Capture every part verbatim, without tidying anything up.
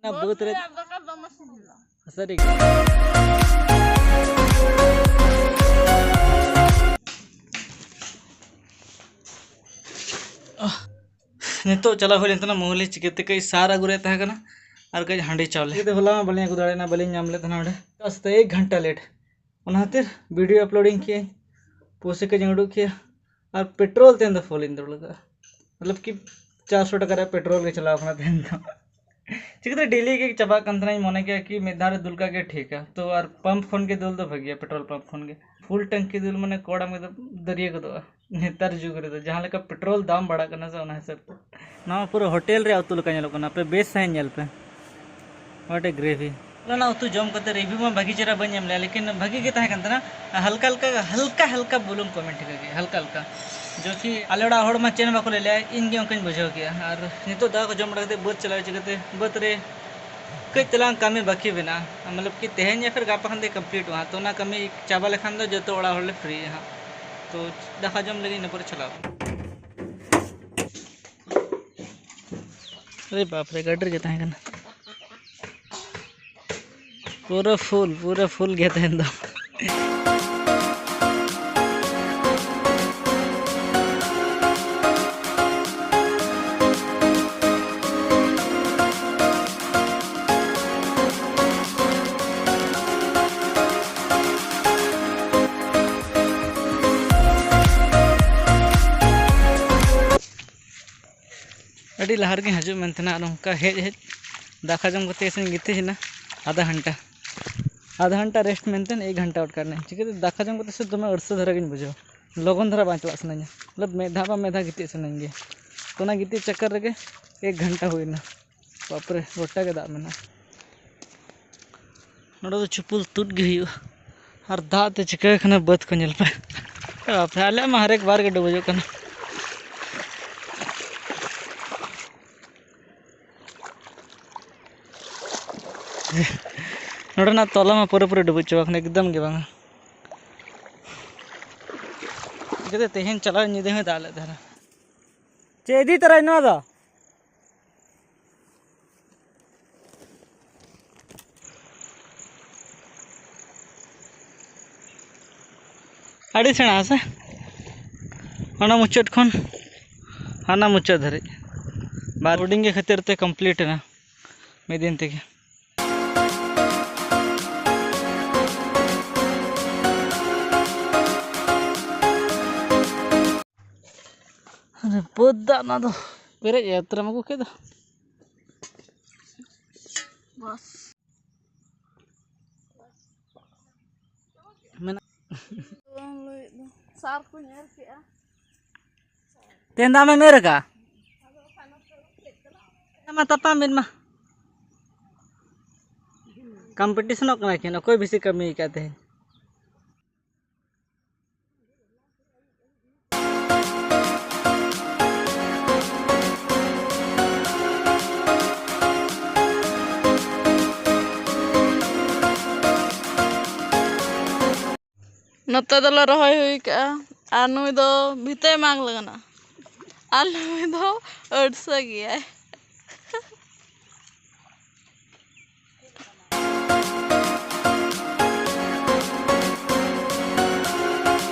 ᱚᱱᱟ ᱵᱟᱹᱫᱽ ᱨᱮ ᱫᱟᱠᱟ ᱫᱚᱢᱮ ᱥᱤᱵᱤᱞᱟ᱾ ᱥᱟᱹᱨᱤ ᱜᱮ᱾ ᱱᱤᱛᱚᱜ ᱪᱟᱞᱟᱣ ᱦᱩᱭ ᱞᱮᱱ ᱛᱟᱦᱮᱱᱟ ᱢᱩᱦᱞᱤ, ᱪᱤᱠᱟᱹᱛᱮ ᱠᱟᱹᱡ ᱥᱟᱨ ᱟᱹᱜᱩ ᱨᱮ ᱛᱟᱦᱮᱸ ᱠᱟᱱᱟ ᱟᱨ ᱠᱟᱹᱡ ᱦᱟᱺᱰᱤ ᱪᱟᱣᱞᱮ᱾ ᱪᱤᱠᱟᱹᱛᱮ ᱦᱚᱞᱟ ᱢᱟ ᱵᱟᱹᱞᱤᱧ ᱟᱹᱜᱩ ᱫᱟᱲᱮᱭᱟᱜᱼᱟ, ᱵᱟᱹᱞᱤᱧ ᱧᱟᱢ ᱞᱮᱫ ᱛᱟᱦᱮᱱᱟ ᱚᱸᱰᱮ᱾ ᱟᱥᱛᱮ ᱮᱠ ᱜᱷᱚᱱᱴᱟ ᱞᱮᱴ, ᱚᱱᱟ ᱠᱷᱟᱹᱛᱤᱨ ᱵᱷᱤᱰᱤᱭᱳ ᱟᱯᱞᱳᱰᱤᱝ ᱠᱮᱜᱼᱟᱹᱧ, ᱯᱚᱭᱥᱟ ᱠᱟᱹᱡ ᱩᱰᱩᱠ ᱠᱮᱜᱼᱟ ᱟᱨ ᱯᱮᱴᱨᱳᱞ ᱛᱮᱦᱮᱧ ᱫᱚ ᱯᱷᱩᱞᱤᱧ ᱫᱩᱞ ᱠᱟᱜᱼᱟ᱾ ᱢᱚᱛᱞᱚᱵ ᱠᱤ ᱪᱟᱨᱥᱚ ᱴᱟᱠᱟ ᱨᱮᱭᱟᱜ ᱯᱮᱴᱨᱳᱞ ᱜᱮ ᱪᱟᱞᱟᱣ ᱠᱟᱱᱟ ᱛᱮᱦᱮᱧ ᱫᱚ᱾ ᱪᱤᱠᱟᱹᱛᱮ ᱰᱮᱞᱤ ᱜᱮ ᱪᱟᱵᱟᱜ ᱠᱟᱱ ᱛᱟᱦᱮᱱᱟ, ᱤᱧ ᱢᱚᱱᱮ ᱠᱮᱜᱼᱟ ᱠᱤ ᱢᱤᱫ ᱫᱷᱟᱣ ᱨᱮ ᱫᱩᱞ ᱠᱟᱜ ᱜᱮ ᱴᱷᱤᱠᱟ᱾ ᱛᱚ ᱟᱨ ᱯᱟᱢᱯ ᱠᱷᱚᱱ ᱜᱮ ᱫᱩᱞ ᱫᱚ ᱵᱷᱟᱹᱜᱤᱭᱟ, ᱯᱮᱴᱨᱳᱞ ᱯᱟᱢᱯ ᱠᱷᱚᱱ ᱜᱮ᱾ ᱯᱷᱩᱞ ᱴᱮᱝᱠᱤ ᱫᱩᱞ ᱢᱟᱱᱮ ᱠᱚᱲᱟᱢ ᱮᱠᱫᱚᱢ ᱫᱟᱹᱨᱭᱟᱹ ᱜᱚᱫᱚᱜᱼᱟ᱾ ᱱᱮᱛᱟᱨ ᱡᱩᱜᱽ ᱨᱮᱫᱚ ᱡᱟᱦᱟᱸ ᱞᱮᱠᱟ ᱯᱮᱴᱨᱳᱞ ᱫᱟᱢ ᱵᱟᱲᱟᱜ ᱠᱟᱱᱟ ᱥᱮ, ᱚᱱᱟ ᱦᱤᱥᱟᱹᱵ ᱛᱮ᱾ ᱱᱚᱣᱟ ᱯᱩᱨᱟᱹ ᱦᱳᱴᱮᱞ ᱨᱮᱭᱟᱜ ᱩᱛᱩ ᱞᱮᱠᱟ ᱧᱮᱞᱚᱜ ᱠᱟᱱᱟ, ᱟᱯᱮ ᱵᱮᱥ ᱥᱟᱺᱦᱤᱡ ᱧᱮᱞ ᱯᱮ᱾ What a gravy! ᱚᱱᱟ ᱩᱛᱩ ᱡᱚᱢ ᱠᱟᱛᱮ ᱨᱤᱵᱷᱤᱭᱩ ᱢᱟ ᱵᱷᱟᱹᱜᱤ ᱪᱮᱦᱨᱟ ᱵᱟᱹᱧ ᱮᱢ ᱞᱮᱜᱼᱟ, ᱞᱮᱠᱤᱱ ᱵᱷᱟᱹᱜᱤ ᱜᱮ ᱛᱟᱦᱮᱸ ᱠᱟᱱ ᱛᱟᱦᱮᱱᱟ᱾ ᱦᱟᱞᱠᱟ ᱦᱟᱞᱠᱟ, ᱦᱟᱞᱠᱟ ᱦᱟᱞᱠᱟ ᱵᱩᱞᱩᱝ ᱠᱚᱢ ᱮᱢ ᱴᱷᱤᱠ ᱜᱮ, ᱦᱟᱞᱠᱟ ᱦᱟᱞᱠᱟ᱾ ᱡᱚᱠᱤ ᱟᱞᱮ ᱚᱲᱟᱜ ᱦᱚᱲ ᱢᱟ ᱪᱮᱫ ᱦᱚᱸ ᱵᱟᱠᱚ ᱞᱟᱹᱭ ᱞᱮᱜᱼᱟ, ᱤᱧ ᱜᱮ ᱚᱱᱠᱟᱧ ᱵᱩᱡᱷᱟᱹᱣ ᱠᱮᱜᱼᱟ᱾ ᱟᱨ ᱱᱤᱛᱚᱜ ᱫᱟᱠᱟ ᱠᱚ ᱡᱚᱢ ᱵᱟᱲᱟ ᱠᱟᱛᱮ ᱵᱟᱹᱫᱽ ᱪᱟᱞᱟᱣ ᱪᱤᱠᱟᱹᱛᱮ, ᱵᱟᱹᱫᱽ ᱨᱮ ᱠᱟᱹᱡ ᱛᱟᱞᱟᱝ ᱠᱟᱹᱢᱤ ᱵᱟᱹᱠᱤ ᱢᱮᱱᱟᱜᱼᱟ, ᱢᱚᱛᱞᱚᱵ ᱠᱤ ᱛᱮᱦᱮᱧ ᱭᱟ ᱯᱷᱤᱨ ᱜᱟᱯᱟ ᱠᱷᱟᱱ ᱫᱚ ᱠᱚᱢᱯᱞᱤᱴᱚᱜᱼᱟ᱾ ᱛᱚ ᱚᱱᱟ ᱠᱟᱹᱢᱤ ᱪᱟᱵᱟ ᱞᱮᱠᱷᱟᱱ ᱫᱚ ᱡᱚᱛᱚ ᱚᱲᱟᱜ ᱦᱚᱲ ᱞᱮ ᱯᱷᱨᱤᱜᱼᱟ ᱦᱟᱸᱜ᱾ ᱛᱚ ᱫᱟᱠᱟ ᱡᱚᱢ ᱞᱟᱹᱜᱤᱫ ᱤᱱᱟᱹ ᱯᱚᱨᱮ ᱪᱟᱞᱟᱣ᱾ ᱟᱨᱮ ᱵᱟᱯ ᱨᱮ, ᱜᱟᱹᱰᱤ ᱨᱮᱜᱮ ᱛᱟᱦᱮᱸ ᱠᱟᱱᱟ᱾ ᱯᱩᱨᱟᱹ ᱯᱷᱩᱞ, ᱯᱩᱨᱟᱹ ᱯᱷᱩᱞ ᱜᱮ ᱛᱟᱦᱮᱱ ᱫᱚ᱾ ᱟᱹᱰᱤ ᱞᱟᱦᱟ ᱨᱮᱜᱮᱧ ᱦᱤᱡᱩᱜ ᱢᱮᱱ ᱛᱟᱦᱮᱱᱟ, ᱟᱨ ᱱᱚᱝᱠᱟ ᱦᱮᱡ ᱦᱮᱡ ᱫᱟᱠᱟ ᱡᱚᱢ ᱠᱟᱛᱮ ᱤᱥᱤᱱ ᱜᱤᱛᱤᱡ ᱮᱱᱟ ᱟᱫᱷᱟ ᱜᱷᱚᱱᱴᱟ᱾ ᱟᱫᱷᱟ ᱜᱷᱚᱱᱴᱟ ᱨᱮᱥᱴ ᱢᱮᱱᱛᱮ ᱮᱠ ᱜᱷᱚᱱᱴᱟ ᱟᱴᱠᱟᱨ ᱮᱱᱟᱹᱧ᱾ ᱪᱤᱠᱟᱹᱛᱮ ᱫᱟᱠᱟ ᱡᱚᱢ ᱠᱟᱛᱮ ᱥᱮ ᱫᱚᱢᱮ ᱟᱹᱲᱥᱟᱹ ᱫᱷᱟᱨᱟ ᱜᱤᱧ ᱵᱩᱡᱷᱟᱹᱣᱟ, ᱞᱚᱜᱚᱱ ᱫᱷᱟᱨᱟ ᱵᱟᱝ ᱪᱟᱞᱟᱜ ᱥᱟᱱᱟᱧᱟ᱾ ᱢᱚᱛᱞᱚᱵ ᱢᱤᱫ ᱫᱷᱟᱣ ᱵᱟᱝ ᱢᱤᱫ ᱫᱷᱟᱣ ᱜᱤᱛᱤᱡ ᱥᱟᱱᱟᱧ ᱜᱮᱭᱟ᱾ ᱛᱚ ᱚᱱᱟ ᱜᱤᱛᱤᱡ ᱪᱟᱠᱠᱟᱨ ᱨᱮᱜᱮ ᱮᱠ ᱜᱷᱚᱱᱴᱟ ᱦᱩᱭᱱᱟ᱾ ᱵᱟᱯᱨᱮ, ᱜᱚᱴᱟ ᱜᱮ ᱫᱟᱜ ᱢᱮᱱᱟᱜᱼᱟ᱾ ᱱᱚᱰᱮ ᱫᱚ ᱪᱩᱯᱩᱞ ᱛᱩᱫ ᱜᱮ ᱦᱩᱭᱩᱜᱼᱟ᱾ ᱟᱨ ᱫᱟᱜ ᱛᱮ ᱪᱤᱠᱟᱹ ᱠᱟᱱᱟ ᱵᱟᱹᱫᱽ ᱠᱚ ᱧᱮᱞ ᱯᱮ᱾ ᱵᱟᱯᱨᱮ, ᱟᱞᱮ ᱢᱟ ᱦᱟᱨᱮᱠ ᱵᱟᱨ ᱜᱮ ᱰᱩᱵᱩᱡᱚᱜ ᱠᱟᱱᱟ᱾ ᱱᱚᱰᱮᱱᱟᱜ ᱛᱚᱞᱟ ᱢᱟ ᱯᱩᱨᱟᱹᱯᱩᱨᱤ ᱰᱩᱵᱩᱡ ᱪᱟᱵᱟ ᱠᱟᱱᱟ, ᱮᱠᱫᱚᱢ ᱜᱮ ᱵᱟᱝᱟ᱾ ᱪᱤᱠᱟᱹᱛᱮ ᱛᱮᱦᱮᱧ ᱪᱟᱞᱟᱣ ᱧᱤᱫᱟᱹ ᱦᱚᱸᱭ ᱫᱟᱜ ᱞᱮᱫ ᱛᱟᱦᱮᱱᱟ᱾ ᱪᱮᱫ ᱤᱫᱤ ᱛᱚᱨᱟᱭ ᱱᱚᱣᱟ ᱫᱚ? ᱟᱹᱰᱤ ᱥᱮᱬᱟ ᱥᱮ? ᱚᱱᱟ ᱢᱩᱪᱟᱹᱫ ᱠᱷᱚᱱ ᱦᱟᱱᱟ ᱢᱩᱪᱟᱹᱫ ᱫᱷᱟᱹᱨᱤᱡ᱾ ᱵᱟᱨ ᱦᱩᱰᱤᱧ ᱜᱮ ᱠᱷᱟᱹᱛᱤᱨ ᱛᱮ complete ᱮᱱᱟ ᱢᱤᱫ ᱫᱤᱱ ᱛᱮᱜᱮ᱾ ᱟᱨᱮ ᱵᱟᱹᱫᱽ ᱫᱟᱜ ᱚᱱᱟ ᱫᱚ ᱯᱮᱨᱮᱡ ᱮ ᱩᱛᱟᱹᱨᱮᱢ ᱟᱹᱜᱩ ᱠᱮᱫ ᱫᱚ᱾ ᱵᱟᱥ᱾ ᱢᱮᱱᱟᱜ᱾ ᱵᱟᱝ ᱞᱟᱹᱭᱮᱫ ᱫᱚ᱾ ᱥᱟᱨ ᱠᱚᱧ ᱮᱨ ᱠᱮᱜᱼᱟ᱾ ᱛᱮᱦᱮᱧ ᱫᱚ ᱟᱢᱮᱢ ᱮᱨ ᱟᱠᱟᱜᱼᱟ? ᱢᱟ ᱛᱟᱯᱟᱢ ᱵᱮᱱ ᱢᱟ᱾ ᱠᱚᱢᱯᱤᱴᱤᱥᱚᱱᱚᱜ ᱠᱟᱱᱟ ᱠᱤᱱ, ᱚᱠᱚᱭ ᱵᱮᱥᱤ ᱠᱟᱹᱢᱤ ᱟᱠᱟᱫ ᱛᱮᱦᱮᱧ᱾ ᱱᱚᱛᱮ ᱫᱚᱞᱮ ᱨᱚᱦᱚᱭ ᱦᱩᱭ ᱠᱟᱜᱼᱟ, ᱟᱨ ᱱᱩᱭ ᱫᱚ ᱵᱷᱤᱛᱟᱹᱭ ᱢᱟᱜᱽ ᱞᱟᱜᱟᱱᱟ, ᱟᱨ ᱱᱩᱭ ᱫᱚ ᱟᱹᱲᱥᱟᱹ ᱜᱮᱭᱟᱭ᱾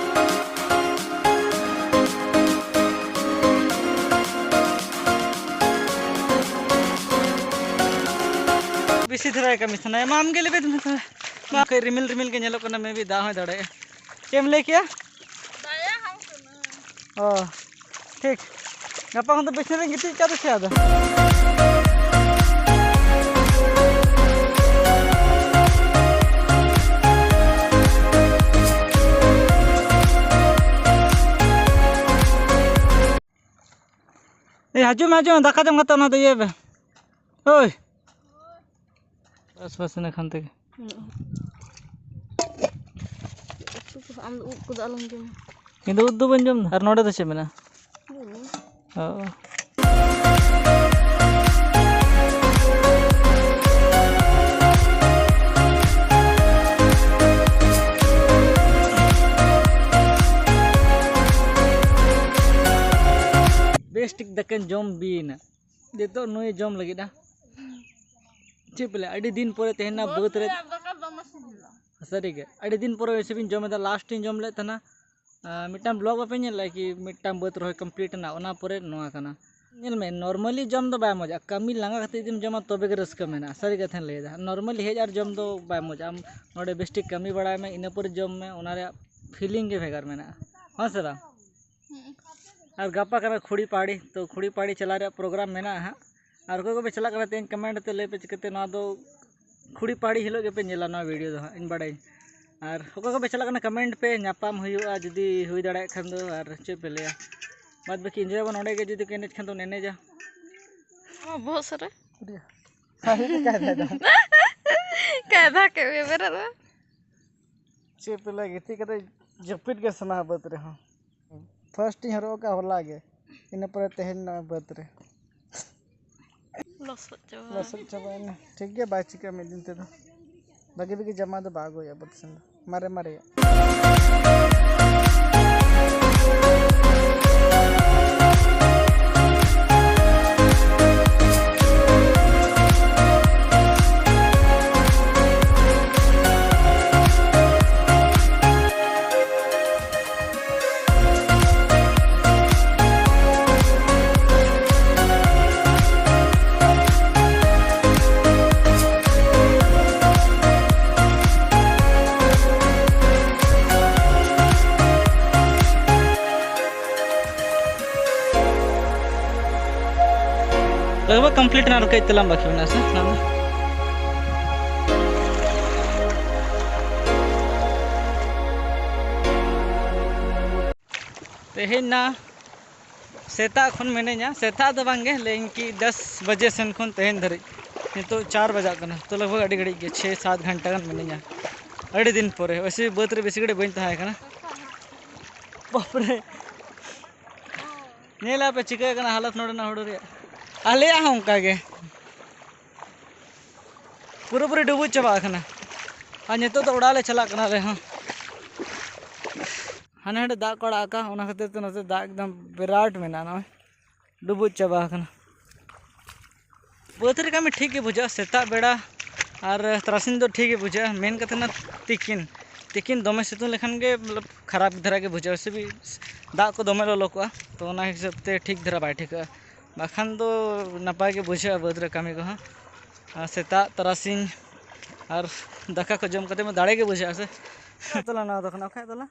ᱵᱮᱥᱤ ᱫᱷᱟᱨᱟ ᱠᱟᱹᱢᱤ ᱥᱟᱱᱟᱭᱟ ᱢᱟ, ᱟᱢᱜᱮ ᱞᱮᱵᱮᱫ ᱢᱮ ᱛᱚᱵᱮ᱾ ᱢᱟ, ᱠᱟᱹᱡ ᱨᱤᱢᱤᱞ ᱨᱤᱢᱤᱞ ᱜᱮ ᱧᱮᱞᱚᱜ ᱠᱟᱱᱟ, maybe ᱫᱟᱜ ᱦᱚᱸᱭ ᱫᱟᱲᱮᱭᱟᱜᱼᱟ᱾ ᱪᱮᱫ ᱮᱢ ᱞᱟᱹᱭ ᱠᱮᱜᱼᱟ? ᱫᱟᱭᱟ ᱦᱟᱢ ᱠᱟᱹᱱᱟᱹᱧ᱾ ᱚ, ᱴᱷᱤᱠ᱾ ᱜᱟᱯᱟ ᱠᱷᱚᱱ ᱫᱚ ᱵᱤᱪᱷᱱᱟᱹ ᱨᱮᱧ ᱜᱤᱛᱤᱡ ᱠᱟᱜ ᱫᱚ ᱪᱮᱫ ᱟᱫᱚ? ᱮᱭ, ᱦᱤᱡᱩᱜ ᱢᱮ, ᱦᱤᱡᱩᱜ ᱢᱮ, ᱫᱟᱠᱟ ᱡᱚᱢ ᱠᱟᱛᱮ ᱚᱱᱟ ᱫᱚ ᱤᱭᱟᱹᱭ ᱯᱮ᱾ ᱦᱳᱭ᱾ ᱵᱟᱥ, ᱵᱟᱥ, ᱤᱱᱟᱹ ᱠᱷᱟᱱ ᱛᱮᱜᱮ᱾ ᱩᱛᱩ ᱠᱚ, ᱟᱢ ᱫᱚ ᱩᱫ ᱠᱚᱫᱚ ᱟᱞᱚᱢ ᱡᱚᱢᱟ᱾ ᱤᱧ ᱫᱚ ᱩᱫ ᱫᱚ ᱵᱟᱹᱧ ᱡᱚᱢ ᱮᱫᱟ᱾ ᱟᱨ ᱱᱚᱰᱮ ᱫᱚ ᱪᱮᱫ ᱢᱮᱱᱟᱜᱼᱟ? ᱵᱟᱹᱱᱩᱜᱼᱟ᱾ ᱚ᱾ ᱵᱮᱥ ᱴᱷᱤᱠ ᱫᱟᱠᱟᱧ ᱡᱚᱢ ᱵᱤᱭᱮᱱᱟ᱾ ᱱᱤᱛᱚᱜ ᱱᱩᱭ ᱡᱚᱢ ᱞᱟᱹᱜᱤᱫ, ᱦᱟ? ᱪᱮᱫ ᱯᱮ ᱞᱟᱹᱭᱟ? ᱟᱹᱰᱤ ᱫᱤᱱ ᱯᱚᱨᱮ ᱛᱮᱦᱮᱧ ᱱᱟ ᱵᱟᱹᱫᱽ ᱨᱮ᱾ ᱨᱮᱭᱟᱜ ᱫᱟᱠᱟ ᱫᱚᱢᱮ ᱥᱤᱵᱤᱞᱟ᱾ ᱥᱟᱹᱨᱤ ᱜᱮ, ᱟᱹᱰᱤ ᱫᱤᱱ ᱯᱚᱨᱮ ᱨᱮᱥᱤᱯᱤᱧ ᱡᱚᱢ ᱮᱫᱟ᱾ Last ᱤᱧ ᱡᱚᱢ ᱞᱮᱫ ᱛᱟᱦᱮᱱᱟ ᱟᱨ ᱢᱤᱫᱴᱟᱝ ᱵᱞᱚᱜ ᱵᱟᱯᱮ ᱧᱮᱞ ᱞᱮᱫᱟ ᱠᱤ, ᱢᱤᱫᱴᱟᱝ ᱵᱟᱹᱫᱽ ᱨᱚᱦᱚᱭ ᱠᱚᱢᱯᱞᱤᱴ ᱮᱱᱟ, ᱚᱱᱟ ᱯᱚᱨᱮ ᱱᱚᱣᱟ ᱠᱟᱱᱟ? ᱧᱮᱞ ᱢᱮ, ᱱᱚᱨᱢᱟᱞᱤ ᱡᱚᱢ ᱫᱚ ᱵᱟᱭ ᱢᱚᱡᱟ, ᱠᱟᱹᱢᱤ ᱞᱟᱸᱜᱟ ᱠᱟᱛᱮ ᱡᱩᱫᱤᱢ ᱡᱚᱢᱟ ᱛᱚᱵᱮ ᱜᱮ ᱨᱟᱹᱥᱠᱟᱹ ᱢᱮᱱᱟᱜᱼᱟ, ᱥᱟᱹᱨᱤ ᱠᱟᱛᱷᱟᱧ ᱞᱟᱹᱭᱫᱟ᱾ ᱱᱚᱨᱢᱟᱞᱤ ᱦᱮᱡ ᱟᱨ ᱡᱚᱢ ᱫᱚ ᱵᱟᱭ ᱢᱚᱡᱟ᱾ ᱟᱢ ᱱᱚᱰᱮ ᱵᱮᱥᱴᱷᱤᱠ ᱠᱟᱹᱢᱤ ᱵᱟᱲᱟᱭ ᱢᱮ, ᱤᱱᱟᱹ ᱯᱚᱨᱮ ᱡᱚᱢ ᱢᱮ, ᱚᱱᱟ ᱨᱮᱭᱟᱜ ᱯᱷᱤᱞᱤᱝ ᱜᱮ ᱵᱷᱮᱜᱟᱨ ᱢᱮᱱᱟᱜᱼᱟ, ᱦᱮᱸ ᱥᱮ ᱵᱟᱝ? ᱟᱨ ᱜᱟᱯᱟ ᱠᱟᱱᱟ ᱠᱷᱩᱲᱤ ᱯᱟᱹᱲᱤ, ᱛᱚ ᱠᱷᱩᱲᱤ ᱯᱟᱹᱲᱤ ᱪᱟᱞᱟᱜ ᱨᱮᱭᱟᱜ ᱯᱨᱳᱜᱨᱟᱢ ᱢᱮᱱᱟᱜᱼᱟ ᱦᱟᱸᱜ᱾ ᱟᱨ ᱚᱠᱚᱭ ᱠᱚᱯᱮ ᱪᱟᱞᱟᱜ ᱠᱟᱱᱟ ᱛᱮᱦᱮᱧ ᱠᱚᱢᱮᱱᱴ ᱛᱮ ᱞᱟᱹᱭ ᱯᱮ, ᱪᱤᱠᱟᱹᱛᱮ ᱱᱚᱣᱟ ᱫᱚ ᱠᱷᱩᱲᱤ ᱯᱟᱹᱲᱤ ᱦᱤᱞᱳᱜ ᱜᱮᱯᱮ ᱧᱮᱞᱟ ᱱᱚᱣᱟ ᱵᱷᱤᱰᱤᱭᱳ ᱫᱚ ᱦᱟᱸᱜ, ᱤᱧ ᱵᱟᱲᱟᱭᱟᱹᱧ᱾ ᱟᱨ ᱚᱠᱚᱭ ᱠᱚᱯᱮ ᱪᱟᱞᱟᱜ ᱠᱟᱱᱟ ᱠᱚᱢᱮᱱᱴ ᱯᱮ, ᱧᱟᱯᱟᱢ ᱦᱩᱭᱩᱜᱼᱟ ᱡᱩᱫᱤ ᱦᱩᱭ ᱫᱟᱲᱮᱭᱟᱜ ᱠᱷᱟᱱ ᱫᱚ᱾ ᱟᱨ ᱪᱮᱫ ᱯᱮ ᱞᱟᱹᱭᱟ, ᱵᱟᱫ ᱵᱟᱹᱠᱤ ᱮᱱᱡᱚᱭ ᱟᱵᱚᱱ ᱱᱚᱸᱰᱮ ᱜᱮ, ᱡᱩᱫᱤ ᱠᱚ ᱮᱱᱮᱡ ᱠᱷᱟᱱ ᱫᱚ ᱮᱱᱮᱡᱟ᱾ ᱟᱢᱟᱜ ᱵᱚᱦᱚᱜ ᱥᱟᱨᱟ ᱥᱟᱹᱨᱤ ᱜᱮ ᱠᱟᱭᱫᱟ ᱫᱚ᱾ ᱠᱟᱭᱫᱟ ᱠᱮᱫ ᱢᱮ ᱵᱮᱨᱮᱫ ᱢᱮ᱾ ᱪᱮᱫ ᱯᱮ ᱞᱟᱹᱭ, ᱜᱤᱛᱤᱡ ᱠᱟᱛᱮ ᱡᱟᱹᱯᱤᱫ ᱜᱮ ᱥᱟᱱᱟᱣᱟ ᱵᱟᱹᱫᱽ ᱨᱮᱦᱚᱸ᱾ ᱯᱷᱟᱥᱴ ᱤᱧ ᱦᱚᱨᱚᱜ ᱟᱠᱟᱫ ᱦᱚᱞᱟ ᱜᱮ, ᱤᱱᱟᱹ ᱯᱚᱨᱮ ᱛᱮᱦᱮᱧ ᱱᱚᱜᱼᱚᱭ ᱵᱟᱹᱫᱽ ᱨᱮ᱾ ᱞᱚᱥᱚᱫ ᱪᱟᱵᱟ᱾ ᱞᱚᱥᱚᱫ ᱪᱟᱵᱟᱭᱮᱱᱟ᱾ ᱴᱷᱤᱠ ᱜᱮᱭᱟ, ᱵᱟᱭ ᱪᱤᱠᱟᱹᱜᱼᱟ ᱢᱤᱫ ᱫᱤᱱ ᱛᱮᱫᱚ᱾ ᱵᱷᱟᱜᱤ ᱵᱷᱟᱜᱤ ᱡᱟᱢᱟ ᱫᱚ ᱵᱟᱝ ᱟᱹᱜᱩᱭᱟ ᱵᱟᱹᱫᱽ ᱥᱮᱱ ᱫᱚ, ᱢᱟᱨᱮ ᱢᱟᱨᱮᱭᱟᱜ᱾ ᱞᱟᱜᱽ ᱵᱷᱟᱜᱽ ᱠᱚᱢᱯᱞᱤᱴ ᱮᱱᱟ, ᱟᱨ ᱠᱟᱹᱡ ᱛᱟᱞᱟᱝ ᱵᱟᱹᱠᱤ ᱢᱮᱱᱟᱜᱼᱟ ᱥᱮ ᱚᱱᱟ ᱫᱚ᱾ ᱛᱮᱦᱮᱧ ᱱᱟ ᱥᱮᱛᱟᱜ ᱠᱷᱚᱱ ᱢᱤᱱᱟᱹᱧᱟ, ᱥᱮᱛᱟᱜ ᱫᱚ ᱵᱟᱝ ᱜᱮ, ᱞᱟᱹᱭᱟᱹᱧ ᱠᱤ ᱫᱚᱥ ᱵᱟᱡᱮ ᱥᱮᱱ ᱠᱷᱚᱱ ᱛᱮᱦᱮᱧ ᱫᱷᱟᱹᱨᱤᱡ᱾ ᱱᱤᱛᱚᱜ ᱪᱟᱨ ᱵᱟᱡᱟᱜ ᱠᱟᱱᱟ, ᱛᱚ ᱞᱟᱜᱽ ᱵᱷᱟᱜᱽ ᱟᱹᱰᱤ ᱜᱷᱟᱹᱲᱤᱡ ᱜᱮ, ᱪᱷᱮ ᱥᱟᱛ ᱜᱷᱚᱱᱴᱟ ᱜᱟᱱ ᱢᱤᱱᱟᱹᱧᱟ᱾ ᱟᱹᱰᱤ ᱫᱤᱱ ᱯᱚᱨᱮ, ᱳᱭᱥᱮ ᱵᱟᱹᱫᱽ ᱨᱮ ᱵᱮᱥᱤ ᱜᱷᱟᱹᱲᱤᱡ ᱵᱟᱹᱧ ᱛᱟᱦᱮᱸ ᱠᱟᱱᱟ᱾ ᱵᱟᱯᱨᱮ, ᱧᱮᱞ ᱟᱯᱮ ᱪᱤᱠᱟᱹ ᱠᱟᱱᱟ ᱦᱟᱞᱚᱛ ᱱᱚᱰᱮᱱᱟᱜ ᱦᱩᱲᱩ ᱨᱮᱭᱟᱜ᱾ ᱟᱞᱮᱭᱟᱜ ᱦᱚᱸ ᱚᱱᱠᱟ ᱜᱮ᱾ ᱯᱩᱨᱟᱹᱯᱩᱨᱤ ᱰᱩᱵᱩᱡ ᱪᱟᱵᱟ ᱟᱠᱟᱱᱟ᱾ ᱟᱨ ᱱᱤᱛᱚᱜ ᱫᱚ ᱚᱲᱟᱜ ᱞᱮ ᱪᱟᱞᱟᱜ ᱠᱟᱱᱟ ᱟᱞᱮ ᱦᱚᱸ᱾ ᱦᱟᱸᱰᱮ ᱱᱟᱸᱰᱮ ᱫᱟᱜ ᱠᱚ ᱟᱲᱟᱜ ᱟᱠᱟᱫ, ᱚᱱᱟ ᱠᱷᱟᱹᱛᱤᱨ ᱛᱮ ᱱᱚᱛᱮ ᱫᱟᱜ ᱮᱠᱫᱚᱢ ᱵᱤᱨᱟᱴ ᱢᱮᱱᱟᱜᱼᱟ, ᱱᱚᱜᱼᱚᱭ ᱰᱩᱵᱩᱡ ᱪᱟᱵᱟ ᱟᱠᱟᱱᱟ᱾ ᱵᱟᱹᱫᱽ ᱨᱮ ᱠᱟᱹᱢᱤ ᱴᱷᱤᱠ ᱜᱮ ᱵᱩᱡᱷᱟᱹᱜᱼᱟ ᱥᱮᱛᱟᱜ ᱵᱮᱲᱟ, ᱟᱨ ᱛᱟᱨᱟᱥᱤᱧ ᱫᱚ ᱴᱷᱤᱠ ᱜᱮ ᱵᱩᱡᱷᱟᱹᱜᱼᱟ, ᱢᱮᱱ ᱠᱟᱛᱮ ᱚᱱᱟ ᱛᱤᱠᱤᱱ᱾ ᱛᱤᱠᱤᱱ ᱫᱚᱢᱮ ᱥᱤᱛᱩᱝ ᱞᱮᱠᱷᱟᱱ ᱜᱮ ᱢᱚᱛᱞᱚᱵ ᱠᱷᱟᱨᱟᱯ ᱫᱷᱟᱨᱟ ᱜᱮ ᱵᱩᱡᱷᱟᱹᱜᱼᱟ, ᱥᱮ ᱫᱟᱜ ᱠᱚ ᱫᱚᱢᱮ ᱞᱚᱞᱚ ᱠᱚᱜᱼᱟ, ᱛᱚ ᱚᱱᱟ ᱦᱤᱥᱟᱹᱵ ᱛᱮ ᱴᱷᱤᱠ ᱫᱷᱟᱨᱟ ᱵᱟᱭ ᱴᱷᱤᱠᱟᱹᱜᱼᱟ᱾ ᱵᱟᱠᱷᱟᱱ ᱫᱚ ᱱᱟᱯᱟᱭ ᱜᱮ ᱵᱩᱡᱷᱟᱹᱜᱼᱟ ᱵᱟᱹᱫᱽ ᱨᱮ ᱠᱟᱹᱢᱤ ᱠᱚᱦᱚᱸ᱾ ᱟᱨ ᱥᱮᱛᱟᱜ ᱛᱟᱨᱟᱥᱤᱧ ᱟᱨ ᱫᱟᱠᱟ ᱠᱚ ᱡᱚᱢ ᱠᱟᱛᱮ ᱢᱟ ᱫᱟᱲᱮ ᱜᱮ ᱵᱩᱡᱷᱟᱹᱜᱼᱟ ᱥᱮ᱾ ᱛᱚᱞᱟ ᱱᱚᱣᱟ ᱫᱚ ᱠᱟᱱᱟ, ᱚᱠᱟ ᱛᱚᱞᱟ?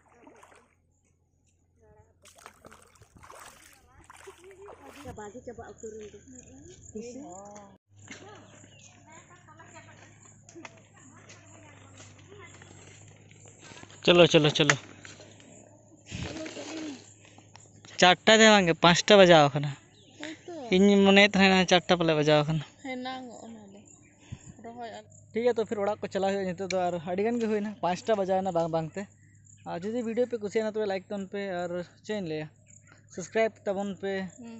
ᱪᱚᱞᱚ, ᱪᱚᱞᱚ, ᱪᱚᱞᱚ᱾ ᱪᱟᱨᱴᱟ ᱫᱚ ᱵᱟᱝᱜᱮ, ᱯᱟᱸᱪᱴᱟ ᱵᱟᱡᱟᱣ ᱟᱠᱟᱱᱟ᱾ ᱦᱳᱭᱛᱚ᱾ ᱤᱧ ᱢᱚᱱᱮᱭᱮᱫ ᱛᱟᱦᱮᱱᱟ ᱪᱟᱨᱴᱟ ᱯᱟᱞᱮ ᱵᱟᱡᱟᱣ ᱟᱠᱟᱱᱟ᱾ ᱦᱮᱱᱟᱝ ᱚᱜ ᱚᱱᱟ ᱫᱚ᱾ ᱨᱚᱦᱚᱭ ᱟᱨ ᱴᱷᱤᱠ ᱜᱮᱭᱟ, ᱛᱚ ᱯᱷᱤᱨ ᱚᱲᱟᱜ ᱠᱚ ᱪᱟᱞᱟᱣ ᱦᱩᱭᱩᱜᱼᱟ ᱱᱤᱛᱚᱜ ᱫᱚ, ᱟᱨ ᱟᱹᱰᱤ ᱜᱟᱱ ᱜᱮ ᱦᱩᱭᱱᱟ, ᱯᱟᱸᱪᱴᱟ ᱵᱟᱡᱟᱣ ᱮᱱᱟ ᱵᱟᱝ ᱵᱟᱝ ᱛᱮ᱾ ᱟᱨ ᱡᱩᱫᱤ ᱵᱷᱤᱰᱤᱭᱳ ᱯᱮ ᱠᱩᱥᱤᱭᱟᱜᱼᱟ ᱛᱚᱵᱮ ᱞᱟᱭᱤᱠ ᱛᱟᱵᱚᱱ ᱯᱮ, ᱟᱨ ᱪᱮᱫ ᱤᱧ ᱞᱟᱹᱭᱟ, ᱥᱟᱵᱥᱠᱨᱟᱭᱤᱵᱽ ᱛᱟᱵᱚᱱ ᱯᱮ, ᱦᱩᱸ᱾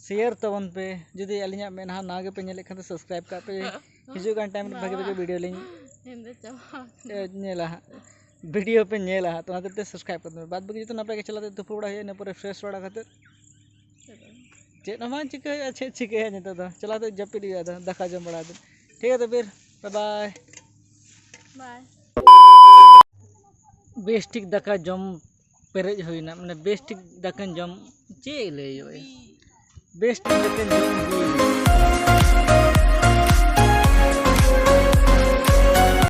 ᱥᱮᱭᱟᱨ ᱛᱟᱵᱚᱱ ᱯᱮ᱾ ᱡᱩᱫᱤ ᱟᱹᱞᱤᱧᱟᱜ ᱢᱮᱫᱦᱟ ᱱᱟᱣᱟ ᱜᱮᱯᱮ ᱧᱮᱞᱮᱫ ᱠᱷᱟᱱ ᱫᱚ ᱥᱟᱵᱥᱠᱨᱟᱭᱤᱵᱽ ᱠᱟᱜ ᱯᱮ᱾ ᱦᱤᱡᱩᱜ ᱠᱟᱱ ᱴᱟᱭᱤᱢ ᱨᱮ ᱵᱷᱟᱜᱮ ᱵᱷᱟᱜᱮ ᱵᱷᱤᱰᱤᱭᱳ ᱞᱤᱧ ᱧᱮᱞ ᱫᱚ ᱪᱟᱵᱟ ᱟᱠᱟᱱᱟ᱾ ᱮ, ᱧᱮᱞᱟ ᱦᱟᱸᱜ, ᱵᱷᱤᱰᱤᱭᱳ ᱯᱮ ᱧᱮᱞᱟ ᱦᱟᱸᱜ, ᱛᱚ ᱚᱱᱟ ᱦᱚᱛᱮᱡ ᱛᱮ ᱥᱟᱵᱥᱠᱨᱟᱭᱤᱵᱽ ᱠᱟᱜ ᱯᱮ᱾ ᱵᱟᱫᱽ ᱵᱟᱹᱠᱤ ᱡᱚᱛᱚ ᱱᱟᱯᱟᱭ ᱜᱮ ᱪᱟᱞᱟᱜ ᱛᱮ ᱛᱩᱯᱩ ᱵᱟᱲᱟ ᱦᱩᱭᱩᱜᱼᱟ, ᱤᱱᱟᱹ ᱯᱚᱨᱮ ᱯᱷᱨᱮᱥ ᱵᱟᱲᱟ ᱠᱟᱛᱮ ᱪᱮᱫ ᱦᱚᱸ ᱵᱟᱝ ᱪᱤᱠᱟᱹ ᱦᱩᱭᱩᱜᱼᱟ, ᱪᱮᱫ ᱪᱤᱠᱟᱹᱭᱟ ᱱᱤᱛᱚᱜ ᱫᱚ? ᱪᱟᱞᱟᱣ ᱠᱟᱛᱮ ᱡᱟᱹᱯᱤᱫ ᱦᱩᱭᱩᱜᱼᱟ, ᱟᱫᱚ ᱫᱟᱠᱟ ᱡᱚᱢ ᱵᱟᱲᱟ ᱠᱟᱛᱮ᱾ ᱴᱷᱤᱠ ᱜᱮᱭᱟ, ᱛᱚ ᱯᱷᱤᱨ ᱵᱟᱭ ᱵᱟᱭ᱾ ᱵᱟᱭ᱾ ᱵᱮᱥ ᱴᱷᱤᱠ ᱫᱟᱠᱟ ᱡᱚᱢ ᱯᱮᱨᱮᱡ ᱦᱩᱭᱱᱟ, ᱢᱟᱱᱮ ᱵᱮᱥ ᱴᱷᱤᱠ ᱫᱟᱠᱟᱧ ᱡᱚᱢ, ᱪᱮᱫ ᱞᱟᱹᱭ ᱦᱩᱭᱩᱜᱼᱟ? ᱵᱮᱥ ᱴᱷᱤᱠ ᱫᱟᱠᱟᱧ ᱡᱚᱢ ᱦᱩᱭᱱᱟ᱾